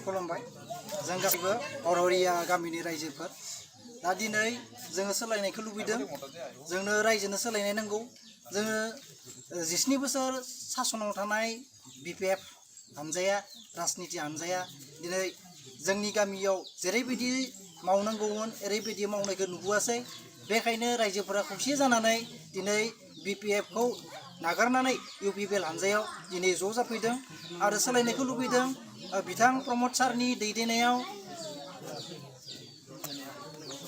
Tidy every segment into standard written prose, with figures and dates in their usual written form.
खुलुमबाय जों गासैबो अरहरिया गामिनि रायजोफोर दा दिनै जोङो सोलायनायखौ लुबैदों जोंनो रायजोनो सोलायनाय नांगौ जोङो 17 बोसोर सासनाव थानाय बिपिएफ हानजाया राजनिति हानजाया दिनै जोंनि गामियाव जेरैबायदि मावनांगौमोन ओरैबायदि मावनायखौ नुबोआसै बेखायनो रायजोफोरा खौसे जानानै दिनै बिपिएफखौ नागारनानै इउपिपिएल हानजायाव दिनै ज' जाफैदों आरो सोलायनायखौ लुबैदों बिथां प्रमद सारनि दैदेननायाव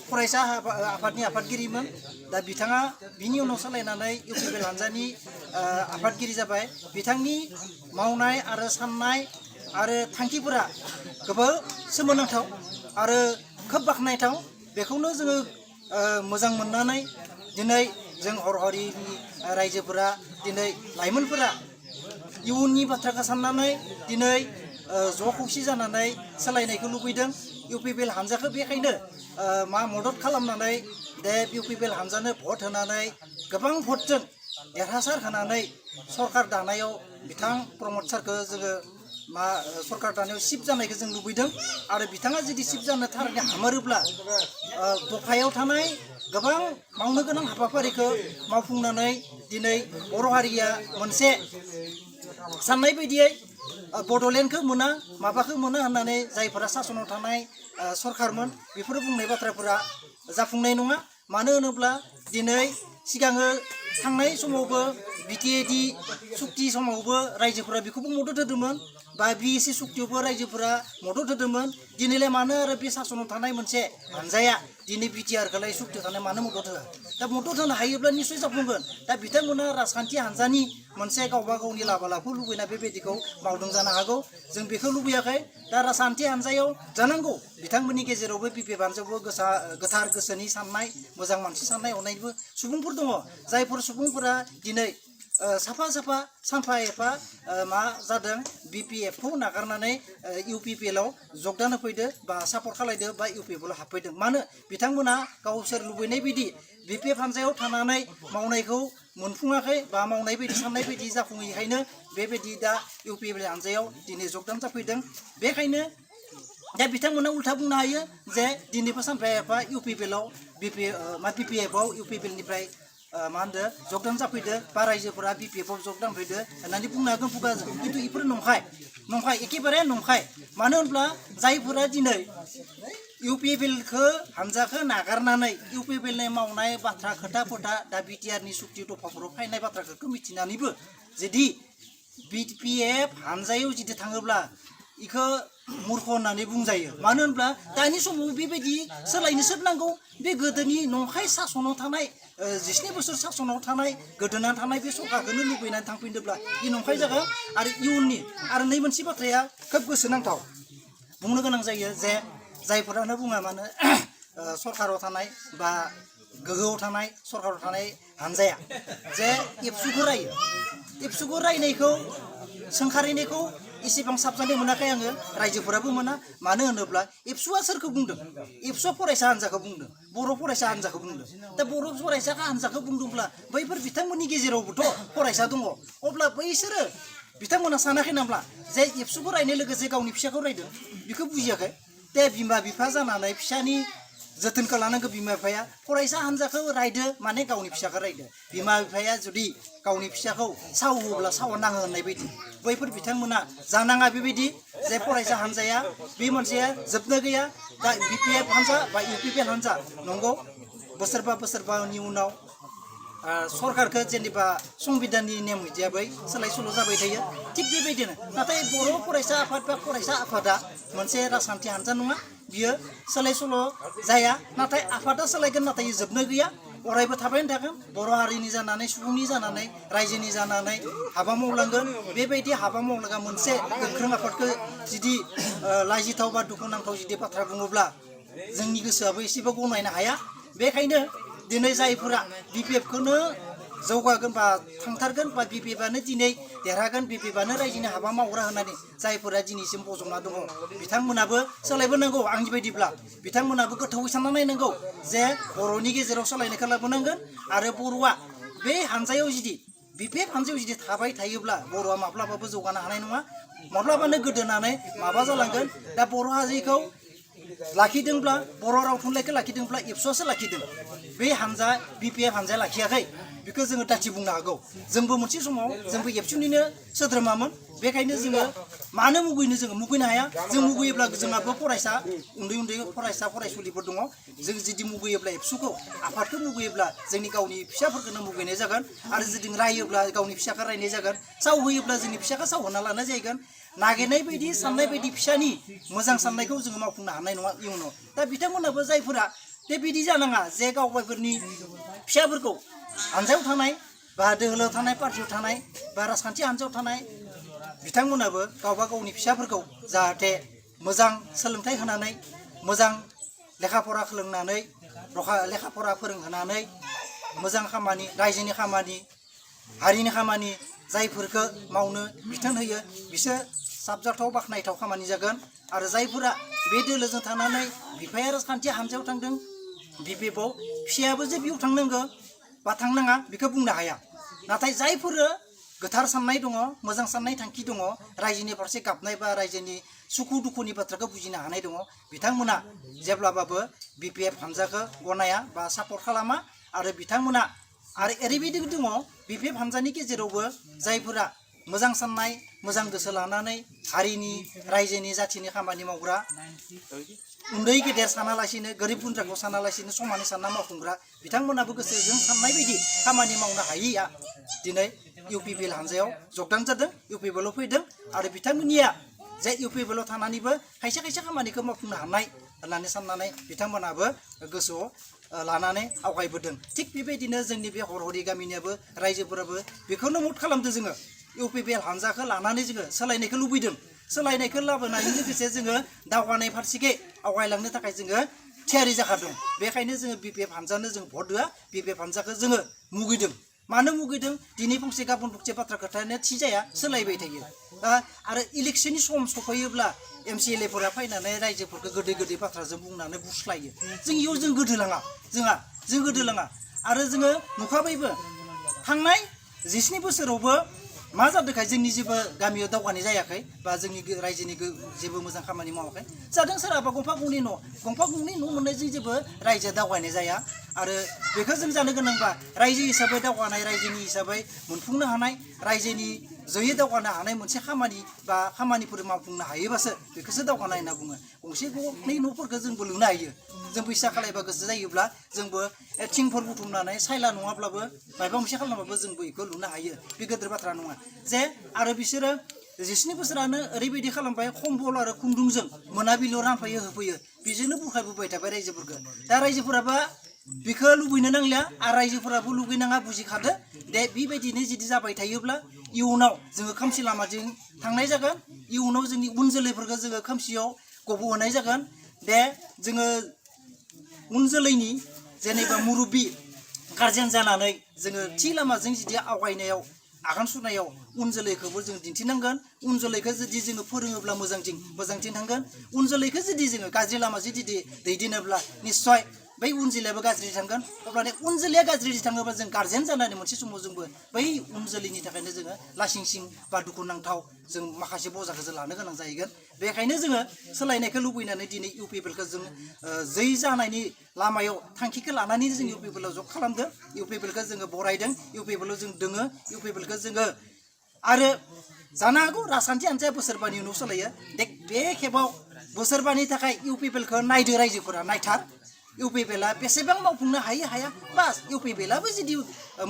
फरायसा आफादनि आफादगिरिमोन दा बिथाङा बिनि उनाव सोलायनानै इउपिपिएल हानजानि आफादगिरि जाबाय बिथांनि मावनाय आरो साननाय आरो थांखिफोरा गोबां सोमोनांथाव आरो खोब बाख्नायथाव बेखौनो जोङो मोजां मोननानै दिनै जों अरहरिनि रायजोफोरा दिनै लाइमोनफोरा इयुननि बाथ्राखौ साननानै दिनै ज' खौसे जानानै सोलायनायखौ लुबैदों इउपिपिएल हानजाखौ बेखायनो मदद खालामनानै दे इउपिपिएल हानजानो भट होनानै गोबां भटजों देरहासार होनानै सरकार दानायाव बिथां प्रमद सारखौ जोङो सरकार दानायाव सिफ जानायखौ जों लुबैदों आरो बिथाङा जुदि सिफ जानो थारैनो हामारोब्ला दफायाव थानाय गोबां मावनो गोनां हाबाफारिखौ मावफुंनानै दिनै बर' हारिया मोनसे साननाय बायदियै बड'लेण्डखौ मोना माबाखौ मोना होननानै जायफोरा सासनाव थानाय सरकारमोन बेफोर बुंनाय बाथ्राफोरा जाफुंनाय नङा मानो होनोब्ला दिनै सिगाङो थांनाय समावबो बिटिएडि सुक्ति समावबो रायजोफोरा बेखौबो मदद होदोंमोन बा बिएसि सुक्तियावबो रायजोफोरा मदद होदोंमोन दिनैलाय मानो आरो बे सासनाव थानाय मोनसे हानजाया दिनै बिटिआरखौलाय सुक्ति थानाय मानो मदद होआ दा मदद होनो हायोब्ला निसय जाफुंगोन दा बिथांमोना राजखान्थि हानजानि मोनसे गावबा गावनि लाबालाखौ लुबैना बेबायदिखौ मावदों जानो हागौ जों बेखौ लुबैयाखै दा राजखान्थि हानजायाव जानांगौ बिथांमोननि गेजेरावबो बिपिएफ हानजायावबो गोथार गोसोनि साननाय मोजां मानसि साननाय हनायबो सुबुंफोर दङ जायफोर सुबुंफोरा दिनै सानफा एफा मा जादों बिपिएफखौ नागारनानै इउपिपिएलआव जगदान होफैदो बा सापर्ट खालायदो बा इउपिपिएलआव हाबफैदों मानो बिथांमोना गावसोर लुबैनाय बायदि बिपिएफ हानजायाव थानानै मावनायखौ मोनफुङाखै बा मावनाय बायदि साननाय बायदि जाफुङैखायनो बेबायदि दा इउपिपिएल हानजायाव दिनै जगदान जाफैदों बेखायनो दा बिथांमोना उल्था बुंनो हायो जे दिनैबो सानफा एफा इउपिपिएलआव बिपिएफआव इउपिपिएलनिफ्राय मा होनदो जगदान जाफैदो बा रायजोफोरा बिपिएफआव जगदान फैदो होननानै बुंनो हागोन खुगाजों खिन्थु बेफोर नंखाय एखेबारे नंखाय मानो होनब्ला जायफोरा दिनै इउपिपिएलखौ हानजाखौ नागारनानै इउपिपिएलनि मावनाय बाथ्रा खोथा दा बिटिआरनि सुक्ति दफाफोराव फैनाय बाथ्राखौ मिथिनानैबो जुदि बिपिएफ हानजायाव जुदि थाङोब्ला इखौ मूर्ख होननानै बुंजायो मानो होनब्ला दानि समाव बेबायदि सोलायनो सोबनांगौ बे गोदोनि नंखाय सासनाव थानाय 17 बोसोर सासनाव थानाय गोदोनानै थानाय बे सरकारखौनो लुबैनानै थांफिनदोंब्ला बे नंखाय जागोन आरो इयुननि आरो नै मोनसे बाथ्राया खोब गोसोनांथाव बुंनो गोनां जायो जे जायफोरानो बुङा मानो सरकाराव थानाय बा गोहोआव थानाय सरकाराव थानाय हानजाया जे एबसुखौ रायनायखौ सोंखारिनायखौ इसेबां साबजानाय मोनाखै आङो रायजोफोराबो मोना मानो होनोब्ला एबसुआ सोरखौ बुंदों एबसुआ फरायसा हान्जाखौ बुंदों बर' फरायसा हान्जाखौ बुंदों दा बर' फरायसा हान्जाखौ बुंदोंब्ला बैफोर बिथांमोननि गेजेरावबोथ' फरायसा दङ अब्ला बैसोरो बिथांमोना सानाखै नामा जे एबसुखौ रायनाय लोगोसे गावनि फिसाखौ रायदों बेखौ बुजियाखै दे बिमा बिफा जानानै फिसानि जोथोनखौ लानांगौ बिमा बिफाया फरायसा हान्जाखौ रायदो माने गावनि फिसाखौ रायदो बिमा बिफाया जुदि गावनि फिसाखौ सावोब्ला सावा नाङो होननाय बायदि बैफोर बिथांमोना जानाङा बेबायदि जे फरायसा हान्जाया बे मोनसे जोबनो गैया दा बिपिएफ हान्जा बा इउपिपिएल हान्जा नंगौ बोसोरबानि उनाव सरकारखौ जेनेबा संबिधाननि नेम हिसाबै सोलाय सोल' जाबाय थायो थिग बेबायदिनो नाथाय बर' फरायसा आफाद बा फरायसा आफादा मोनसे राजखान्थि हान्जा नङा बियो सोलाय सोल' जाया नाथाय आफादा सोलायगोन नाथाय जोबनो गैया अरायबो थाबायनो थागोन बर' हारिनि जानानै सुबुंनि जानानै रायजोनि जानानै हाबा मावलांगोन बेबायदि हाबा मावलांगा मोनसे गोख्रों आफादखौ जुदि लाजिथाव बा दुखुनांथाव जुदि बाथ्रा बुङोब्ला जोंनि गोसोआबो एसेबो गनायनो हाया बेखायनो दिनै जायफोरा बिपिएफखौनो जौगागोन बा थांथारगोन बा बिपिएफआनो दिनै देरहागोन बिपिएफआनो रायजोनि हाबा मावग्रा होननानै जायफोरा दिनैसिम बजबना दङ बिथांमोनाबो सोलायबोनांगौ आंनि बायदिब्ला बिथांमोनाबो गोथौवै सानना नायनांगौ जे बर'नि गेजेराव सोलायनायखौ लाबोनांगोन आरो बर'आ बे हानजायाव जुदि बिपिएफ हानजायाव जुदि थाबाय थायोब्ला बर'आ माब्लाबाबो जौगानो हानाय नङा माब्लाबानो गोदोनानै माबा जालांगोन दा बर' हारिखौ लाखिदोंब्ला बर' राव थुनलाइखौ लाखिदोंब्ला एबसुआसो लाखिदों बे हानजा बिपिएफ हानजाया लाखियाखै बेखौ जोङो दाथि बुंनो हागौ जोंबो मोनसे समाव जोंबो एबसुनिनो सोद्रोमामोन बेखायनो जोङो मानो मुगैनो जोङो मुगैनो हाया जों मुगैयोब्ला जोंहाबो फरायसा उन्दै उन्दै फरायसा फरायसुलिफोर दङ जों जुदि मुगैयोब्ला एबसुखौ आफादखौ मुगैयोब्ला जोंनि गावनि फिसाफोरखौनो मुगैनाय जागोन आरो जुदि रायोब्ला गावनि फिसाखौ रायनाय जागोन साव होयोब्ला जोंनि फिसाखौ साव होना लानाय जागोन नागिरनाय बायदि साननाय बायदि फिसानि मोजां साननायखौ जोङो मावफुंनो हानाय नङा इयुनाव दा बिथांमोनाबो जायफोरा बे बिदि जानाङा जे गावबायफोरनि फिसाफोरखौ हानजायाव थानाय बा दोलोआव थानाय पार्टियाव थानाय बा राजखान्थि हानजायाव थानाय बिथांमोनाबो गावबा गावनि फिसाफोरखौ जाहाथे मोजां सोलोंथाइ होनानै मोजां लेखा फरा फोरोंनानै लेखा फरा फोरोंहोनानै मोजां खामानि रायजोनि खामानि हारिनि खामानि जायफोरखौ मावनो बिथोन होयो बिसोर साबजाथाव बाख्नायथाव खामानि जागोन आरो जायफोरा बे दोलोजों थानानै बिफाया राजखान्थि हानजायाव थांदों बिपिएफआव फिसायाबो जे बेयाव थांनांगौ बा थांनाङा बेखौ बुंनो हाया नाथाय जायफोरो गोथार साननाय दङ मोजां साननाय थांखि दङ रायजोनि फारसे गाबनाय बा रायजोनि सुखु दुखुनि बाथ्राखौ बुजिनो हानाय दङ बिथांमोना जेब्लाबाबो बिपिएफ हानजाखौ गनाया बा सापर्ट खालामा आरो बिथांमोना आरो ओरैबायदि दङ बिपिएफ हानजानि गेजेरावबो जायफोरा मोजां साननाय मोजां गोसो लानानै हारिनि रायजोनि जाथिनि खामानि मावग्रा उन्दै गेदेर सानालासिनो गोरिब गुन्द्राखौ सानालासिनो समानै सानना मावफुंग्रा बिथांमोनाबो गोसोजों साननाय बायदि खामानि मावनो हायैया दिनै इउपिपिएल हानजायाव जगदान जादों इउपिपिएलआव फैदों आरो बिथांमोननिया जे इउपिपिएलआव थानानैबो खायसे खायसे खामानिखौ मावफुंनो हानाय होननानै साननानै बिथांमोनाबो गोसोआव लानानै आवगायबोदों थिग बेबायदिनो जोंनि बे हरहरि गामिनियाबो रायजोफोराबो बेखौनो मद खालामदों जोङो इउपिपिएल हानजाखौ लानानै जोङो सोलायनायखौ लुबैदों सोलायनायखौ लाबोनायजों लोगोसे जोङो दावगानाय फारसेखै आवगायलांनो थाखाय जोङो थियारि जाखादों बेखायनो जोङो बिपिएफ हानजानो जों भट होआ बिपिएफ हानजाखौ जोङो मुगैदों मानो मुगैदों दिनै फंसे गाबोन फंसे बाथ्रा खोथायानो थि जाया सोलायबाय थायो आरो इलेक्सननि सम सफैयोब्ला एमसिएलएफोरा फैनानै रायजोफोरखौ गोदै गोदै बाथ्राजों बुंनानै बुस्लायो जों इयाव जों गोदोलाङा जों गोदोलाङा आरो जोङो नुखाबायबो थांनाय 17 बोसोरावबो मा जादोंखाय जोंनि जेबो गामियाव दावगानाय जायाखै बा जोंनि रायजोनि जेबो मोजां खामानि मावाखै जादों सोरहाबा गंफा गंनै न' मोननायजों जेबो रायजोआ दावगानाय जाया आरो बेखौ जों जानो गोनांबा रायजो हिसाबै दावगानाय रायजोनि हिसाबै मोनफुंनो हानाय रायजोनि जयै दावगानो हानाय मोनसे खामानि बा खामानिफोर मावफुंनो हायोबासो बेखौसो दावगानाय होनना बुङो गंसे गंनै न'फोरखौ जोंबो लुनो हायो जों फैसा खालायबा गोसो जायोब्ला जोंबो थिंफोर बुथुमनानै सायला नङाब्लाबो माबा मोनसे खालामबाबो जोंबो बेखौ लुनो हायो बे गिदिर बाथ्रा नङा जे आरो बिसोरो 17 बोसोरानो ओरैबायदि खालामबाय खम्बल आरो खुन्दुंजों मोनाबिलियाव रानफैयो होफैयो बेजोंनो बुरखायबोबाय थाबाय रायजोफोरखौ दा रायजोफोराबा बेखौ लुबैनो नांलिया आरो रायजोफोराबो लुबैनाङा बुजिखादो दे बेबायदिनो जुदि जाबाय थायोब्ला इयुनाव जोङो खोमसि लामाजों थांनाय जागोन इयुनाव जोंनि उन जोलैफोरखौ जोङो खोमसियाव गब'होनाय जागोन दे जोङो उन जोलैनि जेनेबा मुरुबि गारजेन जानानै जोङो थि लामाजों जुदि आवगायनायाव आगान सुरनायाव उन जोलैखौबो जों दिन्थिनांगोन उन जोलैखौ जुदि जोङो फोरोङोब्ला मोजांथिं थांगोन उन जोलैखौ जुदि जोङो गाज्रि लामाजों जुदि दैदेनोब्ला निस्सय बै उन जोलैयाबो गाज्रि थांगोन अब्ला उन जोलैया गाज्रि थाङोबा जों गारजेन जानानै मोनसे समाव जोंबो बै उन जोलैनि थाखायनो जोङो लासिंसिं बा दुखुनांथाव जों माखासे बजाखौ जों लानो गोनां जाहैगोन बेखायनो जोङो सोलायनायखौ लुबैनानै दिनै इउपिपिएलखौ जों जै जानायनि लामायाव थांखिखौ लानानै जों इउपिपिएलआव जग खालामदों इउपिपिएलखौ जोङो बरायदों इउपिपिएलआव जों दोङो इउपिपिएलखौ जोङो आरो जानो हागौ राजखान्थि हान्जाया बोसोरबानि उनाव सोलायो बे खेबाव बोसोरबानि थाखाय इउपिपिएलखौ नायदो रायजोफोरा नायथार इउपिपिएलआ बेसेबां मावफुंनो हायो बास इउपिपिएलआबो जुदि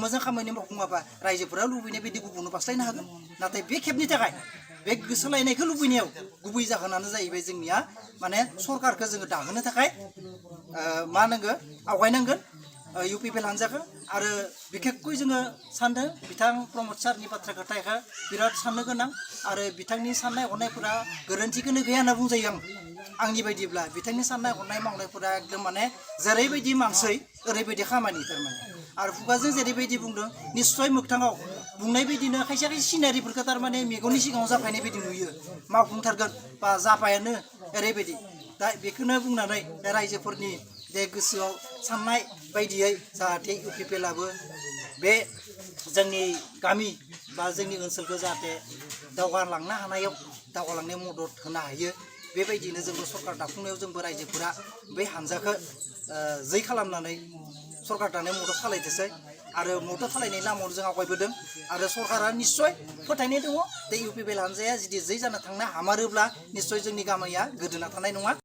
मोजां खामानि मावफुङाबा रायजोफोरा लुबैनाय बायदि गुबुननो बास्लायनो हागोन नाथाय बे खेबनि थाखाय बे सोलायनायखौ लुबैनायाव गुबै जाहोनानो जाहैबाय जोंनिया माने सरकारखौ जोङो दाहोनो थाखाय मा नांगौ आवगायनांगोन इउपिपिएल हानजाखौ आरो बिखेखকৈ जोङो सानदों बिथां प्रमद सारनि बाथ्रा खोथाखौ बिराद साननो गोनां आरो बिथांनि साननाय हनायफोरा गोरोन्थिखौनो गैया होनना बुंजायो आंनि बायदिब्ला बिथांनि साननाय हनाय मावनायफोरा एकदम माने जेरैबायदि मानसै ओरैबायदि खामानि थारमाने आरो खुगाजों जेरैबायदि बुंदों निस्सय मोगथाङाव बुंनाय बायदिनो खायसे खायसे सिनारिफोरखौ थारमाने मेगननि सिगाङाव जाफायनाय बायदि नुयो मावफुंथारगोन बा जाफायानो ओरैबायदि दा बेखौनो बुंनानै रायजोफोरनि बे गोसोआव साननाय बायदियै जाहाथे इउपिपिएलआबो बे जोंनि गामि बा जोंनि ओनसोलखौ जाहाथे दावगालांनायाव मदद होनो हायो बेबायदिनो जोंबो सरकार दाफुंनायाव जोंबो रायजोफोरा बे हानजाखौ जै खालामनानै सरकार दानायाव मदद खालायदोंसै आरो मदद खालायनायनि नामाव जों आवगायबोदों आरो सरकारा निस्सय फोथायनाय दङ बे इउपिपिएल हानजाया जुदि जै जाना थांनो हामारोब्ला निस्सय जोंनि गामिया गोदोना थानाय नङा।